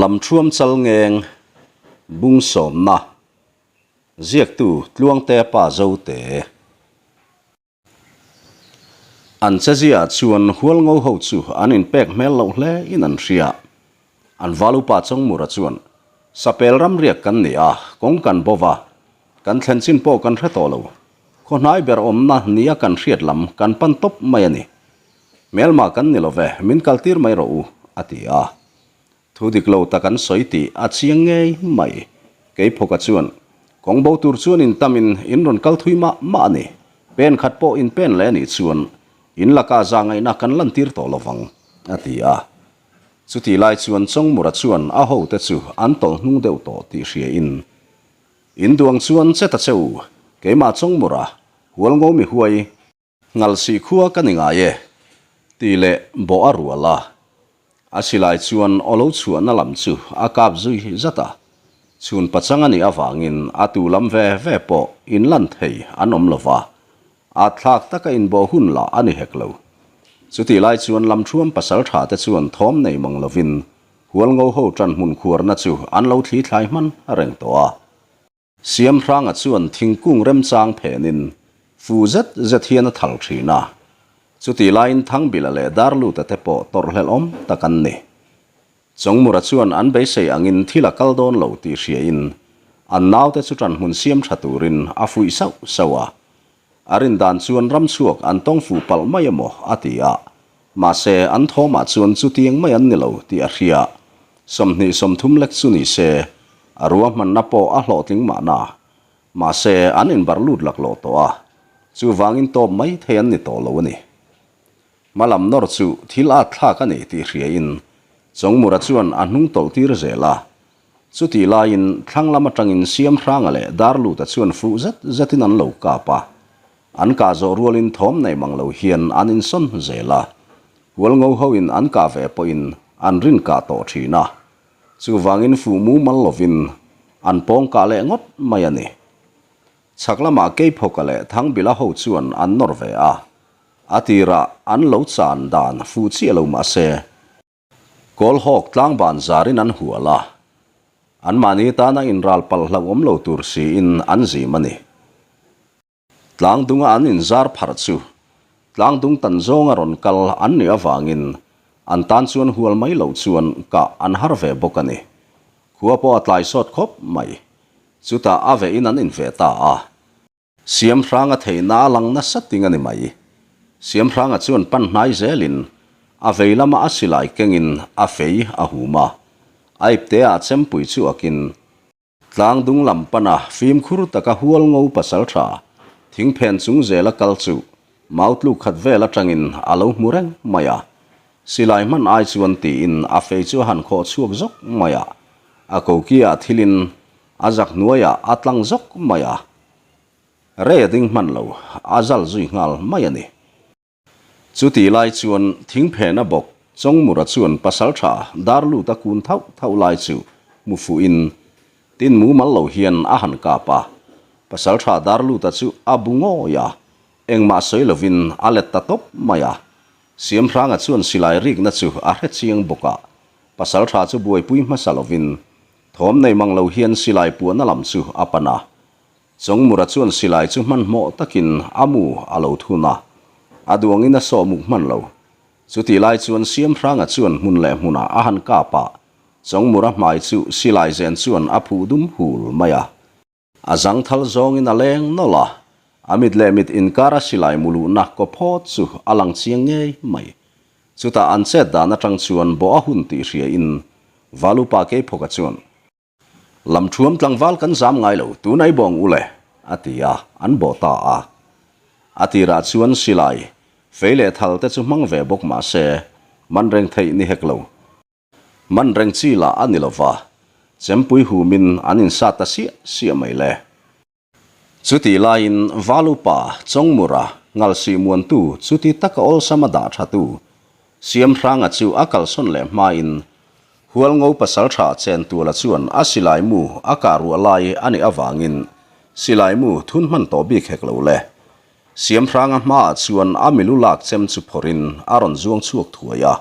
Lamṭhuam Chalngeng, Bung Sawmna, Ziaktu Tluangte Pa Zote. An chezia chuan Hualngo ho chu an inpek hmel loh hle in an hria. An valupa Chawngmura chuan, Sapel ramriak kan ni a, kawng kan bo va, kan thlen chin pawh kan hre tawh lo. Khaw hnai ber awmna nia kan hriat lam kan pan tawp mai a ni. Hmelma kan ni lo ve, min kaltir mai rawh u, a ti a. Thu dik lo tak an sawi tih a chiang ngei mai. Keiphawka chuan, Kawng bo tur chuan in tamin in rawn kal thui mah mah a ni. Pen khat pawh in pen leh a nih chuan in lakah za ngaihna kan lantir tawh lo vang, a ti a. Chutih lai chuan Chawngmura chuan a hote chu an tawlh hnung deuh tawh tih hriain, In duang chuan che ta che u, keimah Chawngmura, Hualngo mi huai, Ngalsih khua ka ni ngai e, tih leh bawh a rual a. A silai chuan aw lo chhuahna lam chu a kap zui zat a. Chhun pachang a nih avangin a tu lam ve ve pawh inlan thei an awm lo va, at thlak taka inbawh hun lah a ni hek lo. Chutih lai chuan Lamṭhuam pasalṭha te chuan thawm nei mang lovin Hualngo ho ṭanhmun khuarna chu an lo thli thlai hman reng tawh a. Siamhranga chuan thingkung remchang phenin fu zet zet hian a thal thin a, chutih laiin Thangbila leh Darluta te pawh tawrhhlelh awm tak an ni. Chawngmura chuan an beisei angin thil a kal dawn lo tih hriain an naute chu ṭanhmun siam ṭha turin a fuih sauh sauh a. A rin dan chuan ramchhuak an tawng fuh palh mai emaw a ti a, mahse an thawmah chuan chutiang mai an ni lo tih a hria. 20 30 lek chu ni se, a ruahmanna pawh a hlawhtling mahna. Mahse an inbarh lut laklawh tawh a, chuvangin tawp mai thei an ni tawh lo a ni. Hmalam nawr chu thil at thlak a ni tih hriain Chawngmura chuan a hnung tawlh tir zel a, Chutih laiin thlang lam atangin Siamhranga leh Darluta chuan fuh zet zetin an lo kap a. An kah zawh rualin thawm nei mang lo hian an insawn zel a. Hualngo hoin an kah ve pawhin an rin kah tawh thin a. Chuvangin fuh mumal lovin an pawng kah leh ngawt mai a ni. Chhak lamah Keiphawka leh Thangbila ho chuan an nawr ve a. A tirah an lo chan dan fuh chiah lo mah se, Kawlhawk tlangban zarin an hual a, anmahni tana inral palh hlauhawm lo tur siin an zim a ni. Tlangdunga an inzar pharh chu tlangdung tan zawnga rawn kal an nih avangin an tan chuan hual mai loh chuan kah an har ve bawk a ni. Khua pawh a tlai sawt khawp mai. Chutah a vehin an inveh ta a. Siamhranga theihna a lang nasa ting a ni mai. Siamhranga chuan pan hnai zelin a vei lama a silai kengin a fei a hum a, a ipteah chempui chu akin tlang dung lam pana fimkhur taka hual ngo pasal tha thingphen chung zela kal chu mau tluk khat vel atangin a lo hmu reng mai a. Silai hman ai chuan tiin a fei chu a han khawh chhuak zawk mai a, a kokiah thilin A zak hnuaiah a tlang zawk mai a, rei a ding hman lo, a zal zui nghal mai a ni. Chutih lai chuan thingphena bawk Chawngmura chuan pasaltha Darlut a kun thauh thauh lai chu hmu fuhin tin mumal lo hian a han kap a, pasaltha Darluta chu a bu ngawi a, engmah sawi lovin a let ta tawp mai a. Siamhranga chuan silai rikna chu a hre chiang bawk a, pasaltha chu buaipui hmasa lovin Thawm nei mang lo hian silai puahna lam chu a pan a. Chawngmura chuan silai chu hmanhmawh takin a mu a lo thun a, a duangin a sawh muk hman lo. Chutih lai chuan Siamhranga chuan hmun leh hmunah a han kap a, Chawngmura hmai chu silai zen chuan a phuh dum hul mai a. A zangthal zawngin a leng nawlh a, a mit leh mit inkara silai mu luhna kaw phawt chu a lang chiang ngei mai. Chutah an chet dan atang chuan bawh a hun tih hria in Valupa Keiphawka chuan, Lamthuam tlangval kan zam ngai lo, tun ai bawng u le, a ti a, an bawh ta a. A tirah chuan silai, fei leh thal te chu hmang ve bawk mah se, man reng theih ni hek lo. Man reng chi lah a ni lo va, chempui humin an insat ta siah siah mai le. Chutih laiin Valupa, Chawngmura, Ngalsih muantu chuti taka awlsama dah thatu Siamhranga chu a kalsawn leh hmain Hualngo pasaltha Chentuala chuan a silai mu a kah ruah lai a nih avangin silai mu thun hman tawh bik hek lo le. Siamhranga hmaah chuan a milu lak chem chu phawrhin a rawn zuang chhuak thuai a.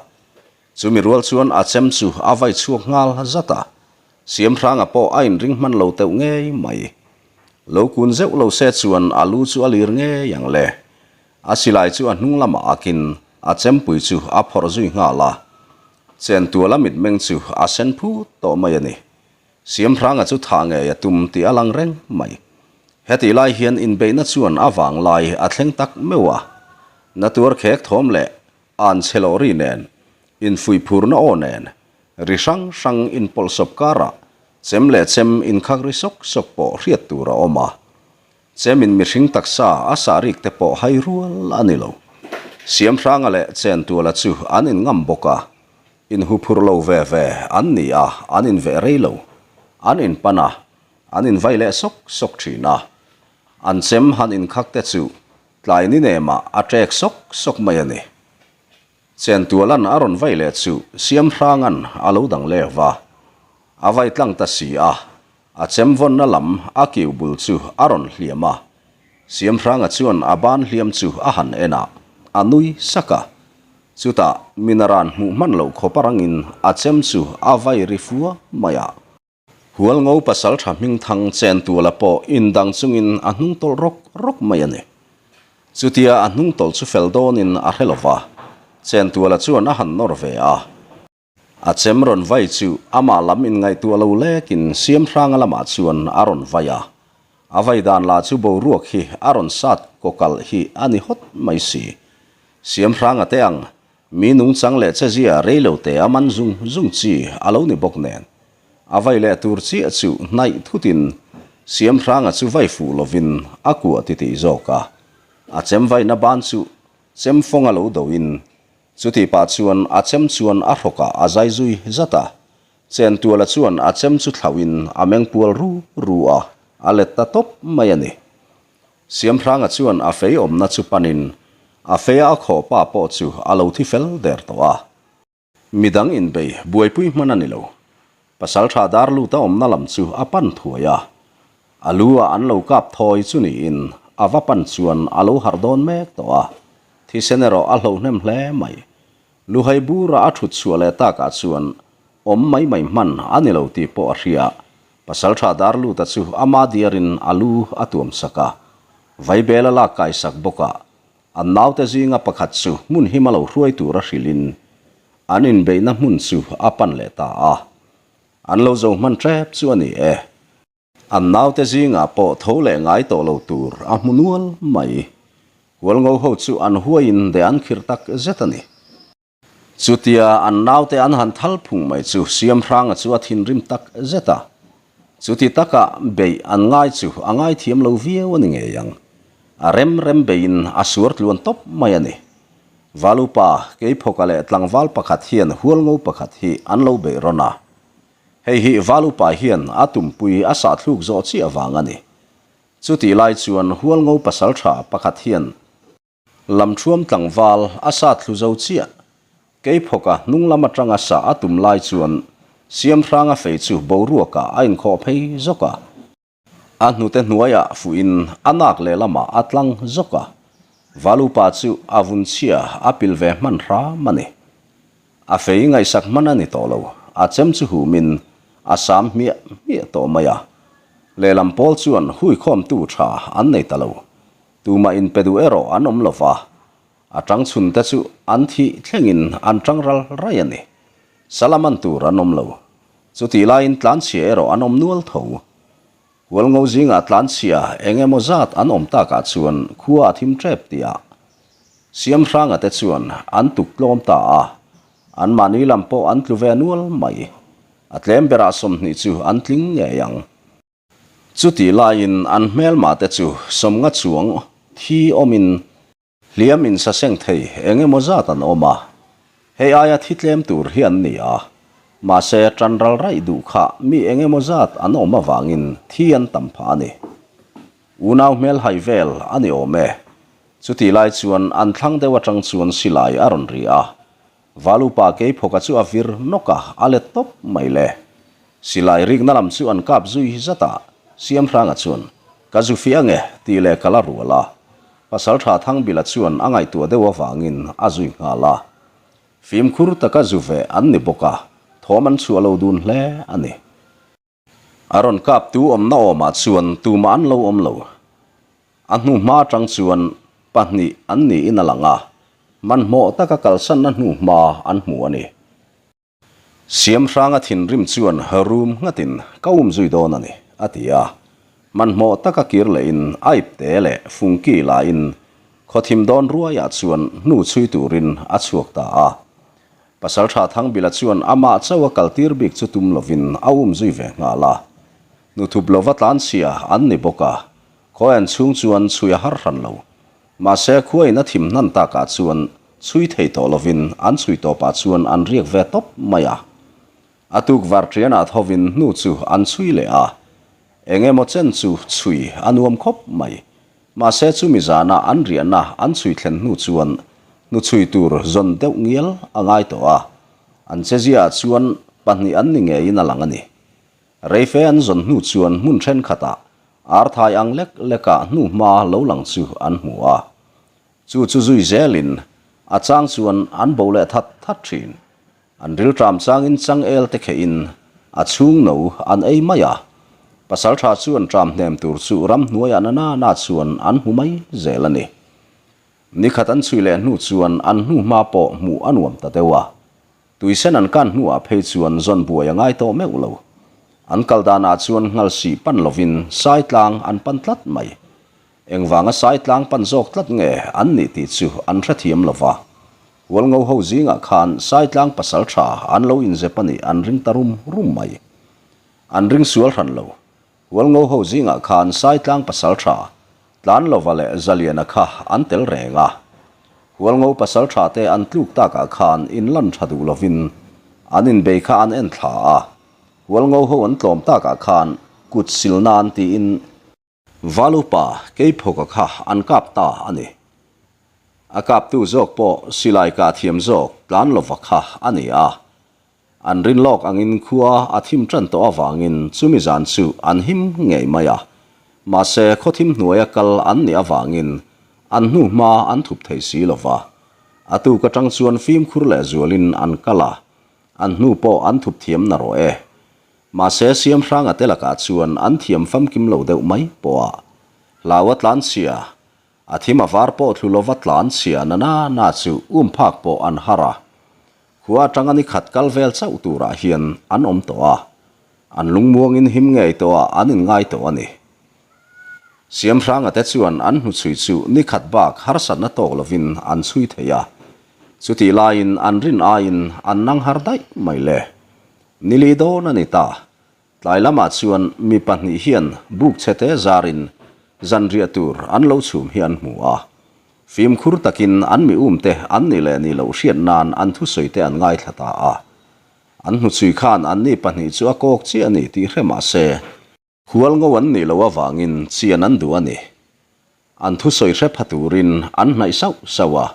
Chumi rual chuan a chem chu a vai chhuak nghal zat a, Siamhranga pawh a inring hman lo teuh ngei mai. Lo kun zeuh lo se chuan a lu chu a lir ngei ang le. A silai chu a hnung lamah akin a chempui chu a phawrh zui nghal a. Chentuala mitmeng chu a sen phut tawh mai a ni. Siamhranga chu thah ngei a tum tih a lang reng mai. Hetih lai hian inbeihna chuan a vanglai a thleng tak meuh a. Natuar khek thawm leh an chhe loh ri nen, infuih phurna aw nen, ri hrang hrang inpawlhsawp karah chem leh chem inkhak ri sawk sawk pawh hriat tur a awm a. Chemin mihring taksa a sah rik te pawh hai rual a ni lo. Siamhranga leh Chentuala chu an inngam bawk a, inhuphurh lo ve ve an ni a, an inveh rei lo. An inpan a, an invai leh sawk sawk thin a. An chem han inkhak te chu Tlai ni nemah a ṭek sawk sawk mai a ni. Chentualan a rawn vai leh chu Siamhrangan a lo dang leh va. A vai tlang ta si a, a chem vawnna lam a kiu bul chu a rawn hliam a. Siamhranga chuan a ban hliam chu a han en a, a nui sak a. Chutah minaran hmuh hman loh khawp a rangin a chem chu a vai ri fua mai a. Hualngo pasaltha hmingthang Chentuala pawh indang chungin a hnung tawlh rawk rawk mai a ni. Chutia a hnung tawlh chu fel dawnin a hre lova, Chentuala chuan a han nawr ve a. A chem rawn vai chu amah lam inngaihtuah lo lekin Siamhranga lamah chuan a rawn vai a. A vai dan lah chu boruak hi a rawn sat kawkalh hi a ni hawt mai si. Siamhranga te ang Mi nungchang leh chezia rei lo te a man zung zung chi a lo ni bawk nen, a vai leh tur chiah chu hnaih thutin Siamhranga chu vai fuh lovin a kuah titih zawk a. A chem vaihna ban chu chem fawng a lo doin, chutih pah chuan a chem chuan a hrawkah a zai zui zat a. Chentuala chuan a chem chu thlauhin a mengpual ru ru a, a let ta tawp mai a ni. Siamhranga chuan a fei awmna chu panin a feia a khawh pa pawh chu a lo thi fel der tawh a. Midang inbei buaipui hman a ni lo. Pasaltha Darluta awmna lam chu a pan thuai a. A lu ah an lo kap thawi chu niin a va pan chuan a lo harh dawn mek tawh a. Thisen erawh a hlo hnem hle mai. Luhai bura a thut chhuah leh takah chuan awm mai mai hman a ni lo tih pawh a hria. Pasaltha Darluta chu ama diarin a lu a tuam sak a, Vaibel a lak kai sak bawk a, an naute zinga pakhat chu hmun him a lo hruai tura hrilhin an inbeihna hmun chu a pan leh ta a. An lo zo hman tep chu a ni e. An naute zingah pawh tho leh ngai tawh lo tur a hmu nual mai. Hualngo ho chu an huaiin de an khirh tak zet a ni. Chutia an naute an han thal phung mai chu Siamhranga chu a thinrim tak zet a. Chuti taka beih an ngai chu a ngaithiam lo viau a ni ngei ang. A rem rem beiin a suar tluan tawp mai a ni. Valupa, Keiphawka leh tlangval pakhat hian hualngo pakhat hi an lo beih rawn a. Hei hi Valupa hian a tumpui a sahthluk zawh chiah vang a ni. Chutih lai chuan hualngo pasaltha pakhat hian Lamthuam tlangval a sa thlu zo chiah. Keiphawka hnung lam atanga sa a tum lai chuan Siamhranga fei chu boruakah a inkhawh phei zawk a. A hnute hnuaiah fuhin a nak lehlamah a tlang zawk a. Valupa chu a vun chhia a pil ve hman hram a ni. A fei ngaihsak hman a ni tawh lo, a chem chu humin a sam hmiah hmiah tawh mai a. Lehlam pawl chuan huikhawmtu tha an nei ta lo. Tumah inpe duh erawh an awm lo va, a tang chhunte chu an thih thlengin an tang ral raih a ni. Salaman tur an awm lo. Chutih laiin tlanchhia erawh an awm nual tho. Hualngo zingah tlanchhia eng emaw zat an awm takah chuan khua a thim tep tihah Siamhranga te chuan an tuk tlawm ta a, anmahni lam pawh an tlu ve nual mai. A tlem berah 20 chu an tling ngei ang. Chutih laiin an hmelmah te chu sawmnga chuang thi awmin hliam insaseng thei eng emaw zat an awm a, hei aia thi tlem tur hi an ni a, mahse tan ral raih duh kha mi eng emaw zat an awm avangin thi an tam phah a ni. Unau hmel hai vel a ni awm e. Chutih lai chuan an thlang deuh atang chuan silai a rawn ri a, Valupa Keiphawka chu a vir nawk a, a let tawp mai le. Silai rikna lam chu an kap zui zat a, Siamhranga chuan, Ka zu fiah ange, tih leh ka la rual a. Pasaltha Thangbila chuan a ngaihtuah deuh avangin a zui nghal a. Fimkhur taka zu ve an ni bawk a, thawm an chhuah lo dun hle a ni. A rawn kaptu awmna awmah chuan tumah an lo awm lo. A hnuhma atang chuan pahnih an niin a lang a, hmanhmawh taka kalsanna hnuhma an hmu a ni. Siamhranga thinrim chuan rum nghatin ka um zui dawn a ni, a ti a. Hmanhmawh taka kir lehin a ipte leh fungki lain khawthim dawn ruaiah chuan hnu chhui turin a chhuak ta a. Pasaltha Thangbila chuan amah chauh a kaltir bik chu tum lovin a um zui ve nghal a. Nuthup lova tlanchhia an ni bawk a, khawian chhung chuan chhui a har hran lo. Mahse, khuain a thim hnan takah chuan chhui thei tawh lovin an chhui tawpah chuan an riak ve tawp mai a. A tuk varṭianah thovin hnu chu an chhui leh a. Eng emaw chen chu chhui a nuam khawp mai. Mahse, chumi zana an riahna an chhui thlen hnu chuan hnu chhui tur zawn deuh ngial a ngai tawh a. An cheziaah chuan pahnih an ni ngeiin a lang a ni. Reife an zawn hnu chuan hmun thenkhatah arthai ang lek lekah hnuhma lo lang chu an hmu a. Chu chu zui zelin a chang chuan an bo leh that that thin. An rilṭam changin changel te khehin a chhung no an ei mai a. Pasalṭha chuan ṭam hnem tur chu ramhnuaiah na na na chuan an hmu mai zel a ni. Nikhat an chhui leh hnu chuan an hnuhma pawh hmuh a nuam ta deuh a. Tuisen an kan hnuah phei chuan zawn buai a ngai tawh meuh lo. An kal danah chuan nghal sih pan lovin Saitlang an pan tlat mai. Engvanga Saitlang pan zawk tlat nge an nih tih chu an hrethiam lo va. Hualngo ho zingah khan Saitlang pasal tha an lo inzep a nih an ring ta rum rum mai. An ring sual hran lo. Hualngo ho zingah khan Saitlang pasal tha Tlanlova leh Zaliana kha an tel reng a. Hualngo pasal tha te an tluk takah khan in lan tha duh lovin an inbei kha an en thla a. Hualngo ho an tlawm takah khan kut sil nan tiin Valupa Keiphawka kha an kap ta a ni. A kaptu zawk pawh silai kah thiam zawk Tlanlova kha a ni a. An rin lawk angin khua a thim tan tawh avangin chumi zan chu an him ngei mai a. Mahse, khaw thim hnuaia kal an nih avangin an hnu hma an thup thei si lo va. A tuk atang chuan fimkhur leh zualin an kal a, an hnu pawh an thup thiam na rawh e. Mahse, Siamhranga te lakah chuan an thiam famkim lo deuh mai pawh a. Hlau a tlanchhia, a thim a var pawh thlu lova tlanchhia na na na chu um phak pawh an har a. Khua atanga ni khat kal vel chauh turah hian an awm tawh a, an lungmuangin him ngei tawhah an inngai tawh a ni. Siamhranga te chuan an hnuchhui chu ni khat bak harsatna tawk lovin an chhui thei a, chutih laiin an rin aiin an nang har daih mai le. Nili dawn a ni ta. Tlai lamah chuan mi pahnih hian buk chhete zarin zanriah tur an lo chhum hi an hmu a. Fimkhur takin an mi umte an nih leh nih loh hriat nan an thusawi te an ngaithla ta a. An hnuchhui khan anni pahnih chu a kawk chiah a ni tih hre mah se, hualngo an nih loh avangin chian an duh a ni. An thusawi hre pha turin an hnaih sauh sauh a,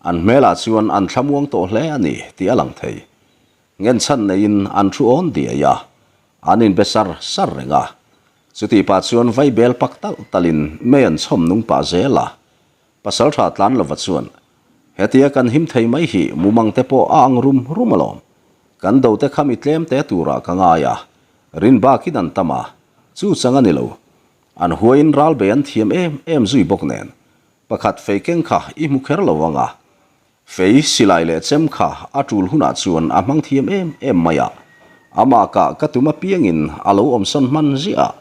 an hmelah chuan an thlamuang tawh hle a ni tih a lang thei. Ngenchhan neiin an thu awn diai a, an inbe sar sar reng a. Chutih pah chuan vai bel pak talh talhin mei an chhawm nung pah zel a. Pasaltha Tlanlova chuan, Hetia kan him thei mai hi mumang te pawh a ang rum rum alawm. Kan do te kha mi tlem te turah ka ngai a, rin bakin an tam a, chu chang a ni lo. An huaiin ral bei an thiam em em zui bawk nen, pakhat fei keng kha i hmu kher lo ang a. Fei, silai leh chem kha a tul hunah chuan a hmang thiam em em mai a, amah kah ka tum apiangin a lo awmsawn hman ziah a.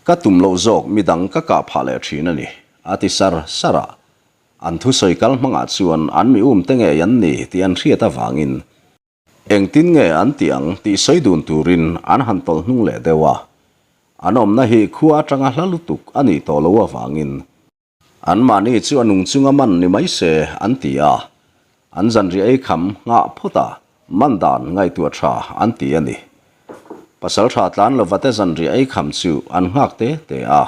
Ka tum loh zawk midang ka kah phah leh thin a ni, a ti sar sar a. An thusawi kal hmangah chuan an mi um te ngei an ni tih an hriat avangin Engtin nge an tih ang tih sawi dun turin an han tawlh hnung leh deuh a. An awmna hi khua atanga hla lutuk a nih tawh loh avangin anmahni chu a nung chunga man ni mai se an ti a. An zanriah ei kham nghah phawt a, man dan ngaihtuah tha an ti a ni. Pasaltha tlan lovate zanriah ei kham chu an nghak te te a.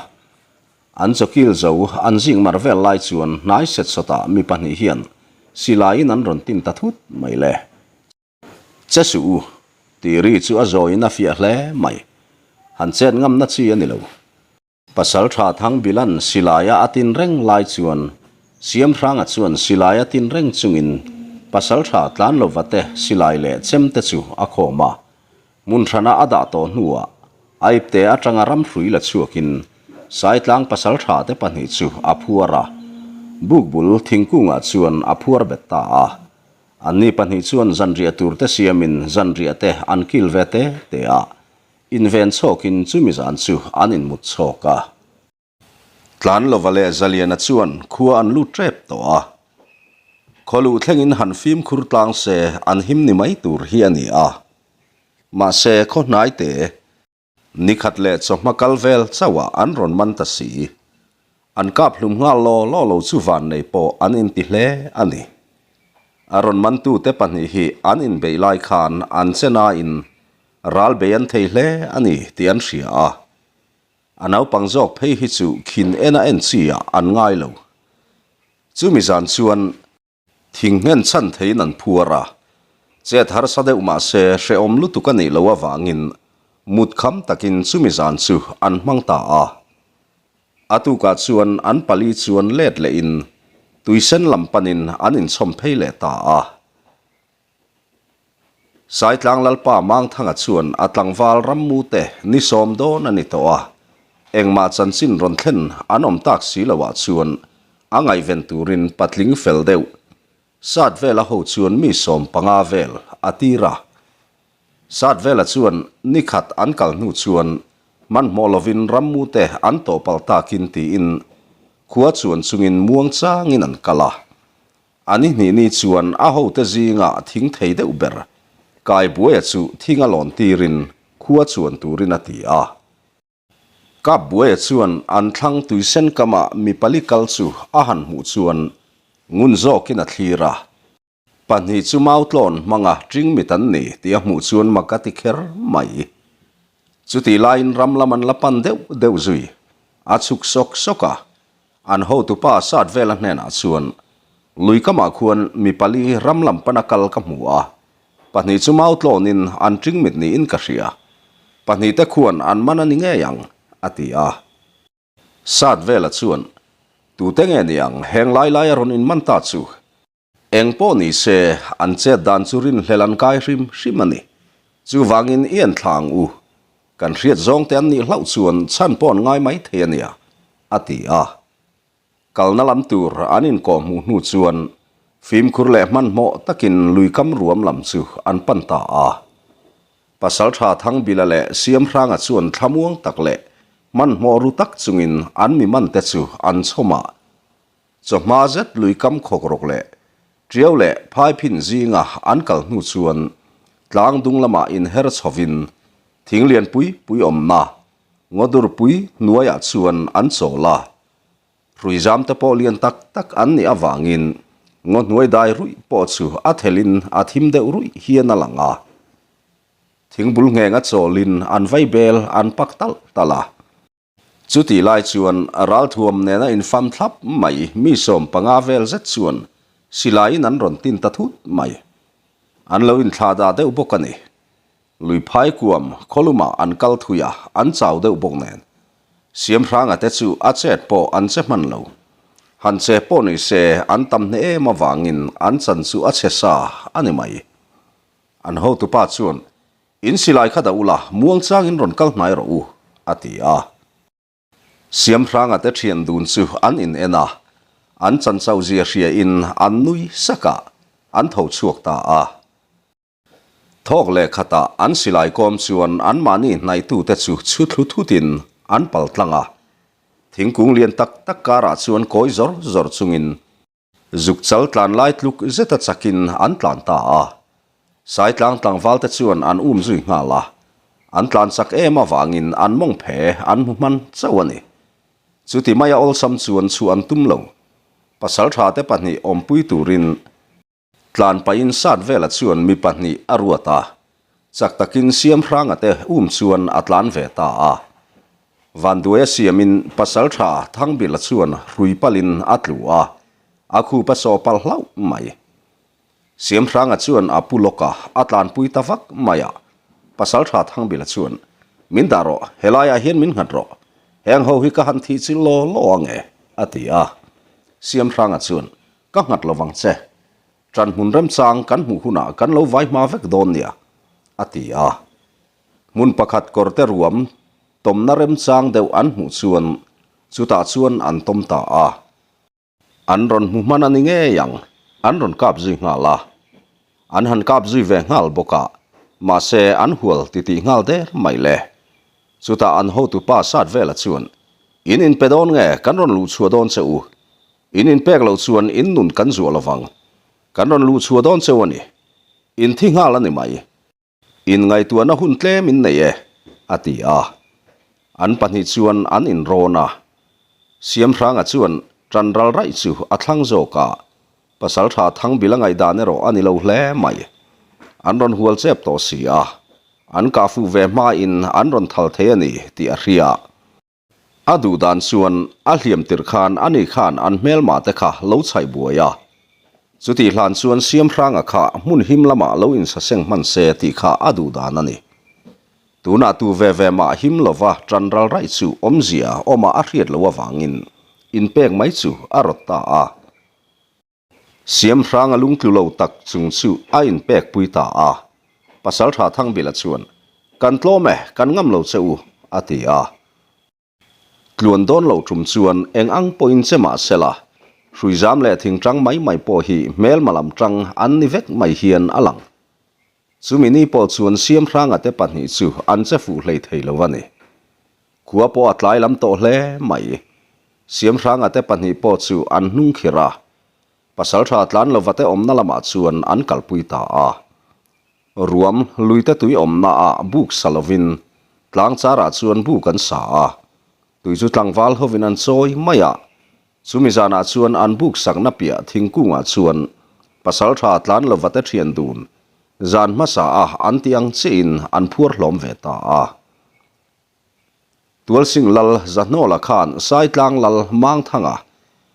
An chawkil zo an zing mar vel lai chuan hnai set sawtah mi pahnih hian silaiin an rawn tin ta thut mai le. Che suh u, tih ri chu a zawiin a fiah hle mai. Han chet ngamna chi a ni lo. Pasal tha Thangbilan silaia a tin reng lai chuan Siamhranga chuan silaia tin reng chungin. Pasalṭha Tlanlova te silai leh chem te chu a khawm a, hmun hrana a dah tawh hnuah a ipte aṭanga ramhrui la chhuakin Saitlang pasalṭha te pahnih chu a phuar a, buk bul thingkungah chuan a phuar bet ta a. Anni pahnih chuan zanriah tur te siamin zanriah te an kil ve te te a, inven chhawkin chumi zan chu an inmut chhawk a. Tlanlova leh Zaliana chuan khua an lut tep tawh a, khaw luh thlengin han fimkhur tlang se an him ni mai tur hi a ni a. Mahse khaw hnai te, nikhat leh chawhma kal vel chauhah an rawn man ta si. An kap hlum nghal law law lo chu vannei pawh an inti hle a ni. A rawn mantute pahnih hi an inbeih lai khan an che nain ral bei an thei hle a ni tih an hria a. A naupang zawk phei hi chu khin en a en chi ah an ngai lo. Chumi zan chuan thing nghen chhan theiin an phuar a, chet harsa deuh mah se hrehawm lutuk a nih loh avangin mut kham takin chumi zan chu an hmang ta a. A tukah chuan an pali chuan let lehin tuisen lam panin an inchhawm phei leh ta a. Saitlang Lalpa Mangthanga chuan a tlangval rammute ni sawm dawn a ni tawh a, engmah chanchin rawn thlen an awm tak si loah chuan a ngaihven turin patling fel deuh sat vela ho chuan mi 15 vel a tir a. Sat vela chuan ni khat an kal hnu chuan hmanhmawh lovin rammute an tawh palh takin tiin khua chuan chungin muangchangin an kal a. A ni hnih ni chuan a hote zinga thing thei deuh ber Kaibuaia chu thing a lawn tirin khua chuan turin a ti a. Kapbuaia chuan an thlang tuisen kama mi pali kal chu a han hmuh chuan ngun zawkin a thlir a. Pahnih chu mautlawn hmanga ṭingmit an ni tih a hmuh chuan mak a ti kher mai. Chutih laiin ram lam an la pan deuh deuh zui. A chhuk sawk sawk a, An hotupa sat vela hnenah chuan, Lui kamah khuan mi pali ram lam pana kal ka hmu a, pahnih chu mau tlawnin an ṭingmit niin ka hria. Pahnihte khuan an man a ni ngei ang, a ti a. Sat vela chuan, Tute nge ni ang heng lai laia rawn inman ta chu? Eng pawh ni se, an chet dan chu rinhlel an kai hrim hrim a ni. Chuvangin i en thla ang u. Kan hriat zawng te an nih hlauh chuan chhan pawh an ngai mai thei a nia, a ti a. Kalna lam tur an inkawh hmuh hnu chuan fimkhur leh hmanhmawh takin luikam ruam lam chu an pan ta a. Pasaltha Thangbila leh Siamhranga chuan thlamuang tak leh hmanhmawh ru tak chungin an mi mante chu an chhawm a. Chawhma zet lui kam khawk rawk leh Tiau leh Phaiphin zinga an kal hnu chuan tlang dung lamah inher chhovin thing lian pui pui awmna ngawdur pui hnuaiah chuan an chawl a. Hruizam te pawh lian tak tak an nih avangin ngaw hnuai dai ruih pawh chu a thelin a thim deuh ruih hian a lang a. Thingbul nghenga chawlin an vaibel an pak talh talh a. Chutih lai chuan ralthuam nena infam thlap mai mi 15 vel zet chuan silaiin an rawn tin ta thut mai. An lo inthlah dah deuh bawk a ni. Lui phai kuam khawlumah an kal thui a, an chau deuh bawk nen. Siamhranga te chu a chet pawh an che hman lo. Han che pawh ni se an tam hne em avangin an chan chu a chhe sa a ni mai. An hotupa chuan In silai kha dah ula, muangchangin rawn kal hnai rawh u, a ti a. Siamhranga te thian dun chu an in en a, an chanchau zia hria in an nui sak a, an tho chhuak ta a. Thawk leh khatah an silai kawm chuan anmahni hnaihtute chu chhu thlu thutin an pal tlang a. Thingkung lian tak tak karah chuan kawi zawr zawr chungin Zuk chal tlan lai tluk zeta chakin an tlan ta a. Saitlang tlangvalte chuan an um zui nghal a. An tlan chak em avangin an mawng phe an hmu hman chauh a ni. Chuti maia awlsam chuan chhuah an tum lo. Pasalthate pahnih awmpui turin tlan pahin sat vela chuan mi pahnih a ruat a. Chak takin Siamhranga te um chuan a tlan ve ta a. Vanduaia siamin Pasaltha Thangbila chuan hrui palin a tlu a, a khup a sawh palh hlauh mai. Siamhranga chuan a pu lawk a, a tlanpui ta vak mai a. Pasaltha Thangbila chuan, Min dah rawh, helaiah hian min nghat rawh. Heng ho hi ka han thih chil law law ang e, a ti a. Siamhranga chuan, Ka nghat lovang che. Ṭan hmun remchang kan hmuh hunah kan lo vai hma vek dawn nia, a ti a. Hmun pakhat kawrte ruam tawmna remchang deuh an hmuh chuan chutah chuan an tawm ta a. An rawn hmu hman a ni ngei ang, an rawn kap zui nghal a. An han kap zui ve nghal bawk a, mahse an hual titih nghal der mai le. Chutah an hotupa sat vela chuan, In inpe dawn nge kan rawn luh chhuah dawn che u? In inpek loh chuan in nun kan zuah lovang. Kan rawn luh chhuah dawn cheu a ni. In thi nghal a ni mai. In ngaihtuahna hun tlem in nei e, a ti a. An pahnih chuan an inrawn a. Siamhranga chuan ṭan ral raih chu a thlang zawk a. Pasalṭha Thangbila ngaihdan erawh a ni lo hle mai. An rawn hual chep tawh si a. An kah fuh ve hmain an rawn thal thei a ni tih a hria. A duh dan chuan a hliam tirh khan ani khan an hmelma te kha lo chhaih buai a. Chutih hlan chuan Siamhranga kha hmun him lamah lo insaseng hman se tih kha a duh dan a ni. Tunah tu ve ve mah him lova ṭan ral raih chu awmzia awmah a hriat loh avangin inpek mai chu a rawt ta a. Siamhranga lungtlu lo tak chung chu a inpek pui ta a. Pasalṭha Thangbila chuan, Kan tlawm e, kan ngam lo che u, a ti a. Tluan dawn lo tum chuan eng ang pawhin che mah sela, hruizam leh thingṭang mai mai pawh hi hmelma lam ṭang an ni vek mai hian a lang. Chumi ni pawh chuan Siamhranga te pahnih chu an che fuh hlei thei lo a ni. Khua pawh a tlai lam tawh hle mai. Siamhranga te pahnih pawh chu an hnung khirh a, Pasalṭha Tlanlova te awmna lamah chuan an kalpui ta a. Ruam luite tui awmna ah buk sa lovin tlang charah chuan buk an sa a, tui chu tlangval hovin an chawi mai a. Chumi zanah chuan an buk sakna piah thingkungah chuan Pasalṭha Tlanlova te ṭhian dun zan hmasa a an tih ang chiahin an phuar hlawm ve ta a. Tualsing lal Zahnawla khan Saitlang lal Mangthanga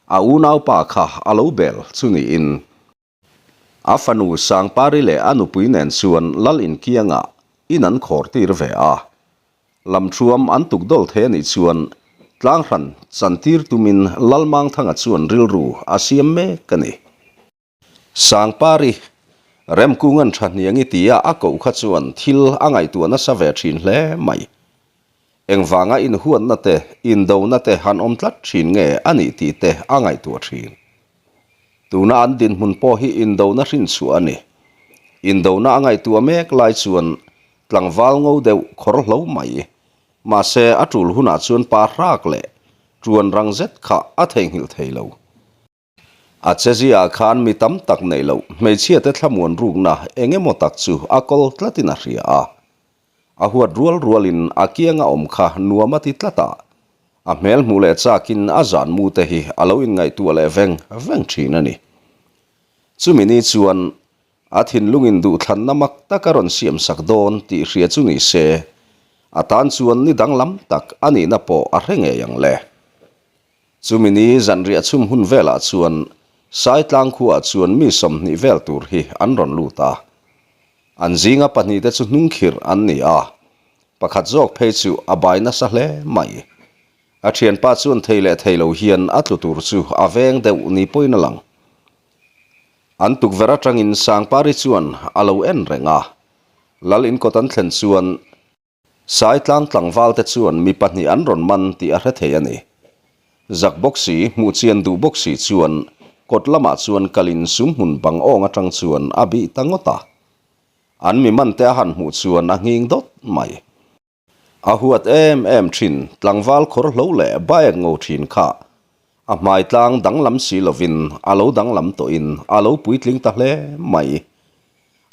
a unaupa kha a lo bel chu niin a fanu Sangpari leh a nupui nen chuan lal inkiangah in an khawr tir ve a. Lamthuam an tuk dawl thei a nih chuan tlanghran chantir tumin lal Mangthanga chuan rilru a siam mek a ni. Sangpari, Remkungan Thahniangi tia a koh kha chuan thil a ngaihtuah nasa ve thin hle mai. Engvanga inhuatna te, indona te han awm tlat thin nge a nih tih te a ngaihtuah thin. Tuna an dinhmun pawh hi indona hrinchhuah a ni. Indona a ngaihtuah mek lai chuan tlangval ngo deuh khawr hlo mai. Mahse, a tul hunah chuan pa hrak leh tuan rang zet kha a theihnghilh thei lo. A cheziaah khan mi tam tak neih loh hmeichhiate thlamuan rukna eng emaw tak chu a kawl tlatin a hria a. A huat rual rualin a kianga awm kha nuam a ti tlat a, a hmel hmuh leh chakin a zan mu te hi a lo inngaihtuah leh veng veng thin a ni. Chumi ni chuan a thinlungin duhthlanna mak tak a rawn siamsak dawn tih hria chu ni se, a tan chuan ni danglam tak a nihna pawh a hre ngei ang le. Chumi ni zanriah chhum hun velah chuan Saitlang khuaah chuan mi 20 vel tur hi an rawn lut a. An zinga pahnihte chu hnungkhirh an ni a, pakhat zawk phei chu a bai nasa hle mai. A thianpa chuan thei leh thei lo hian a tlu tur chu a veng deuh ni pawhin a lang. An tukverh atangin Sangpari chuan a lo en reng a, Lal inkawt an thlen chuan, Saitlang tlangval te chuan mi pahnih an rawn man tih a hre thei a ni. Zak bawk si, hmuh chian duh bawk si chuan kawt lamah chuan kalin sumhmun bang awng atang chuan a bih ta ngawt a. An mi man te a han hmuh chuan a nghing dawt mai. A huat em em thin tlangval khawr hlo leh baek ngo thin kha a hmai tlang danglam si lovin a lo danglam tawhin a lo puitling ta hle mai.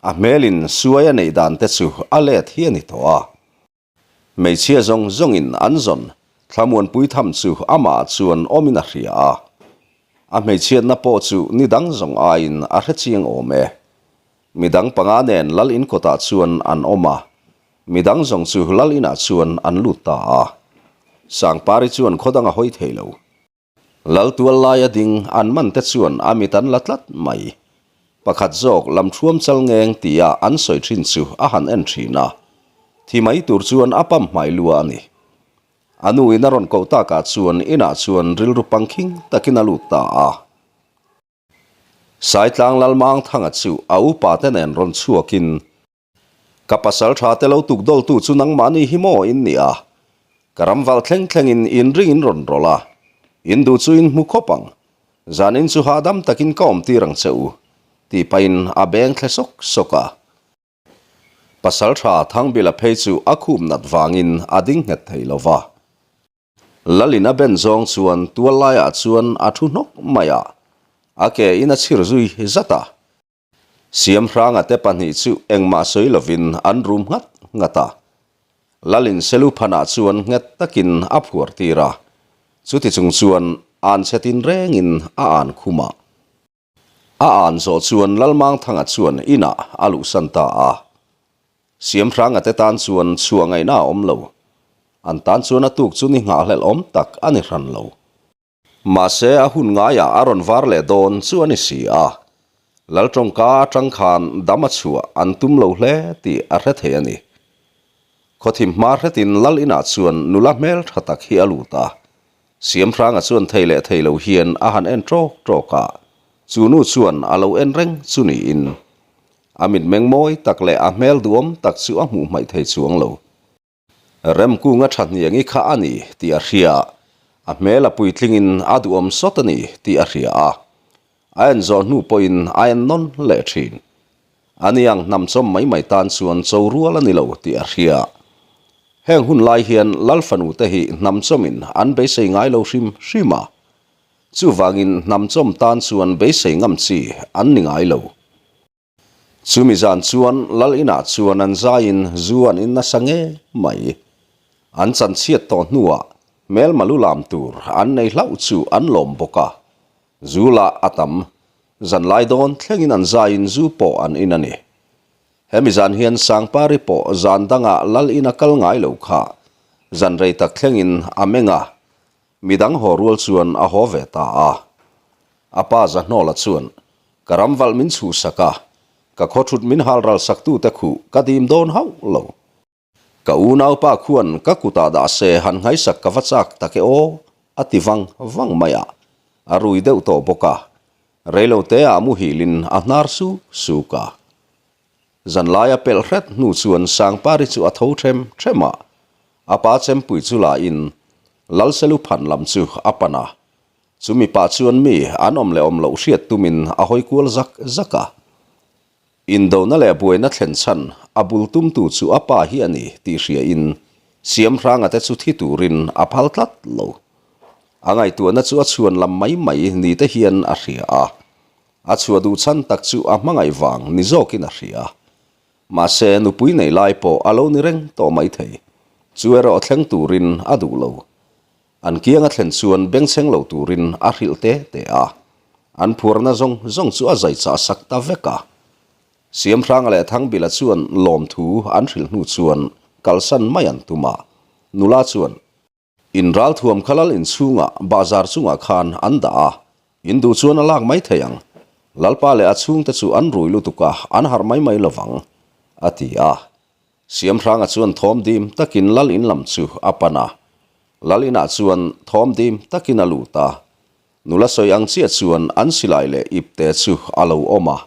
A hmelin suai a neih dan te chu a let hi a ni tawh a. Hmeichhia zawng zawngin an zawn thlamuanpui tham chu amah chuan awmin a hria a. A hmeichhiatna pawh chu ni dang zawng aiin a hre chiang awm e. Midang panga nen lal in kawtah chuan an awm a, midang zawng chu lal inah chuan an lut ta a. Sangpari chuan khaw dang a hawi thei lo. Lal tual laia ding an man te chuan a mit an la tlat mai. Pakhat zawk lam thuam chal ngeng tia an sawi thin chu a han en thin a, thi mai tur chuan a pam hmai lua a ni. A nu in a rawn koh takah chuan inah chuan rilru pangkhing takin a lut ta a. Saitlang Lalmangthanga chu a upa te nen rawn chhuakin, Ka pasal tha te lo tukdawltu chu nangmahni hi maw in ni a? Ka ramval thleng thlengin in ring in rawn rawlh a, in duh chu in hmu khawp ang. Zanin chu hahdam takin ka awmtir ang che u, tih pahin a beng thle sawk sawk a. Pasal tha Thangbila phei chu a khup nat vangin a ding nghet thei lo va. Lalin a ben zawng chuan tual laiah chuan a thu hnawk mai a, a ke in a chhir zui zat a. Siamhranga te pahnih chu engmah sawi lovin an rum nghat nghat a. Lalin Selu phanah chuan nghet takin a phuar tir a, chuti chung chuan an chhe tin rengin a an khum a. A an zawh chuan Lalmangthanga chuan inah a luhsan ta a. Siamhranga te tan chuan chhuah ngaihna a awm lo. An tan chuan a tuk chu ni nghahhlelh awm tak a ni hran lo. Mahse a hun ngaiah a rawn var leh dawn chu a ni si a, Lal tawngka atang khan dam a chhuah an tum lo hle tih a hre thei a ni. Khawthim hma hretin Lal inah chuan nula hmel tha tak hi a lut a, Siamhranga chuan thei leh thei lo hian a han en tawk tawk a, chu nu chuan a lo en reng chu niin a mitmeng mawi tak leh a hmel duhawm tak chu a hmuh hmaih thei chuang lo. Remkunga thahniangi kha a ni tih a hria, a hmel a puitlingin a duhawm sawt a ni tih a hria a, a en zawh hnu pawhin a en nawn leh thin. Ani ang hnamchawm mai mai tan chuan cho rual a ni lo tih a hria. Heng hun lai hian Lal fanu te hi hnamchawmin an beisei ngai lo hrim hrim a, chuvangin hnamchawm tan chuan beisei ngam chi an ni ngai lo. Chumi zan chuan Lal inah chuan an zaiin zu an in nasa nge mai. An chanchhiat tawh hnuah hmelma lu lam tur an nei hlauh chu an lawm bawk a. Zu lah a tam. Zan lai dawn thlengin an zaiin zu pawh an in a ni. Hemi zan hian Sangpari pawh zan dangah Lal ina kal ngai lo kha zan rei tak thlengin a meng a, midang haw rual chuan a haw ve ta a. A pa Zahnawla chuan Ka ram valh min chhuhsak a, ka khaw thut min hal ral saktute khuh ka dim dawn hauh lo. Ka unaupa khuan ka kutah dah se han nghaisak ka va chak tak e aw, a ti vang vang mai a, a rui deuh tawh bawk a, reiloteah muhilin a hnar suk suk a. Zanlaia pelh hret hnu chuan Sangpari chu a tho ṭhem ṭhem a, a pa chempui chu la in Lalselu phan lam chu a pan a, Chumi pah chuan mi an awm leh awm loh hriat tumin a hawi kual zak zak a. Indona leh buaina thlen chhan a bul tumtu chu a pa hi a ni tih hriain Siamhranga te chu thi turin a phal tlat lo. A ngaihtuahna chu a chhuan lam mai mai ni te hian a hria a. A chhuah duh chhan tak chu a hmangaih vang ni zawkin a hria. Mahse nupui nei lai pawh a lo ni reng tawh maithei. Chu erawh thleng turin a duh lo. An kianga thlen chuan bengchheng lo turin a hrilh te te a, an phuarna zawng zawng chu a zai chah sak ta vek a. Siamhranga leh Thangbila chuan lawmthu an hrilh hnu chuan kalsan mai an tum a, nula chuan, In ralthuam kha lal inchhungah bahzar chungah khan an dah a, in duh chuan a lak mai thei ang. Lalpa leh a chhungte chu an rui lutuk a, an harh mai mai lovang, a ti a. Siamhranga chuan thawm dim takin Lal in lam chu a pan a, Lal inah chuan thawm dim takin a lut a. Nula sawi ang chiah chuan an silai leh ipte chu a lo awm a,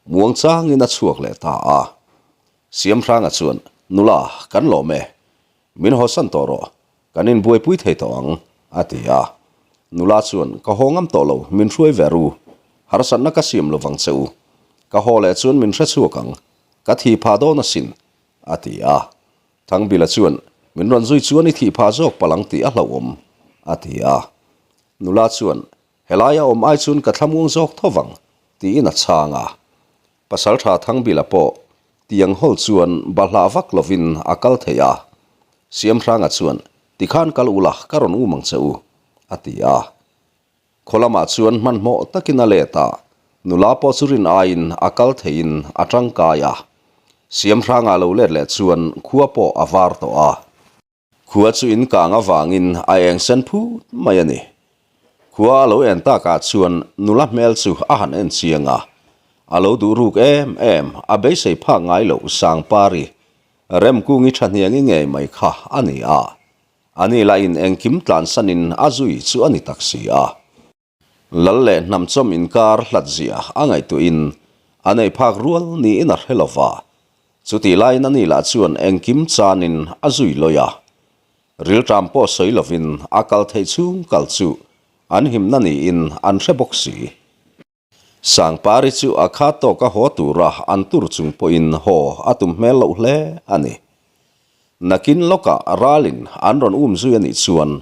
muang changin a chhuak leh ta a. Siamhranga chuan, Nula, kan lawm e. Min hawsan tawh rawh, kan inbuaipui thei tawh ang, a ti a. Nula chuan, Ka haw ngam tawh lo, min hruai ve ru. Harsatna ka siam lovang che u. Ka haw leh chuan min hrechhuak ang. Ka thih phah dawn asin, a ti a. Thangbila chuan, Min rawn zui chuan i thih phah zawk palh ang tih a hlauhawm, a ti a. Nula chuan, Helaia awm ai chuan ka thlamuang zawk tho vang, tiin a chhang a. Pasaltha Thangbila pawh tiang hawl chuan bahlah vak lovin a kal thei a. Siamhranga chuan, Tikhan kal ula, ka rawn um ang che u, a ti a. Khaw lamah chuan hmanhmawh takin a let a, nula pawh chu rin aiin a kal theiin a tangkai a. Siamhranga lo let leh chuan khua pawh a var tawh a. Khua chu in kang avangin a eng sen phut mai a ni. Khua a lo en takah chuan nula hmel chu a han en chiang a, a lo duh ruk em em, a beisei phak ngai loh Sangpari, Remkungi thahniangi ngei mai kha a ni a. Ani lahin engkim tlansanin a zui chu a ni tak si a. Lal leh hnamchawm inkar hlat zia a ngaihtuahin a nei phak rual niin a hre lo va, chutih laiin ani lah chuan engkim chanin a zui lawi a. Rilṭam pawh sawi lovin a kal theih chhung kal chu an himna niin an hre bawk si. Sangpari chu a kha tawka haw tura an tur chung pawhin haw a tum hmel loh hle a ni. Nakin lawkah ralin an rawn um zui a nih chuan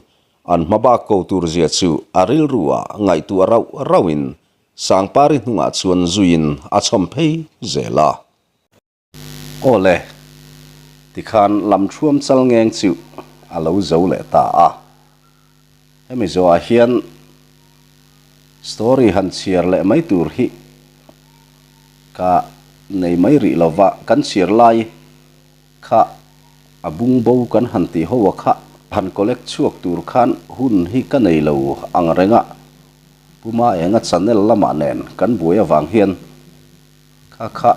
an hma bak ko tur zia chu a rilru ah ngaihtuah rauh rauhin Sangpari hnungah chuan zuiin a chhawm phei zel a. Aw le, tikhan lam thuam chal ngeng chu a lo zo leh ta a. Hemi zawhah hian story han chhiar leh mai tur hi ka nei mai rih lo va, kan chhiar lai kha a bung bo kan han tih ho a kha han collect chhuak tur khan hun hi ka nei lo ang reng a, Puma Enga channel lamah nen kan buai avang hian Kha kha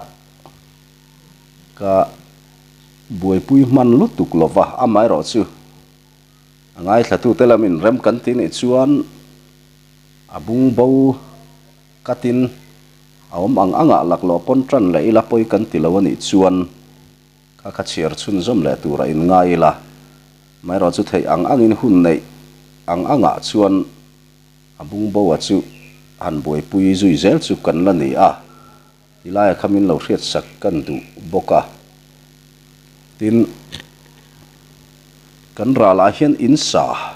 ka buaipui hman lutuk lo va, amaherawh chu a ngaithlatute lamin rem kan ti nih chuan a bung bo katin a awm ang angah laklawh pawn tan leh ila pawi kan ti lo a nih chuan kha kha chhiar chhunzawm leh tura inngai ila, amaherawh chu theih ang angin hun neih ang angah chuan A bungbo-a chu han buaipui zui zel chu kan la ni a, tilaia kha min lo hriatsak kan duh bawk a. Tin, kan ralah hian in sa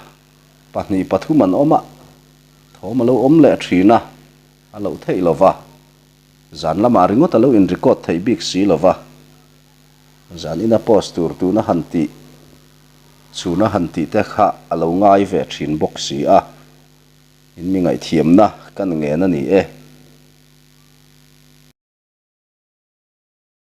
pahnih pathum an awm a, thawm a lo awm leh thin a, a loh theih lo va, zan lamah ringawt a lo in record theih bik si lo va, zan ina post tur tuna han tih Chhuna han tih te kha a lo ngai ve thin bawk si a, in mi ngaihthiamna kan ngen a ni e.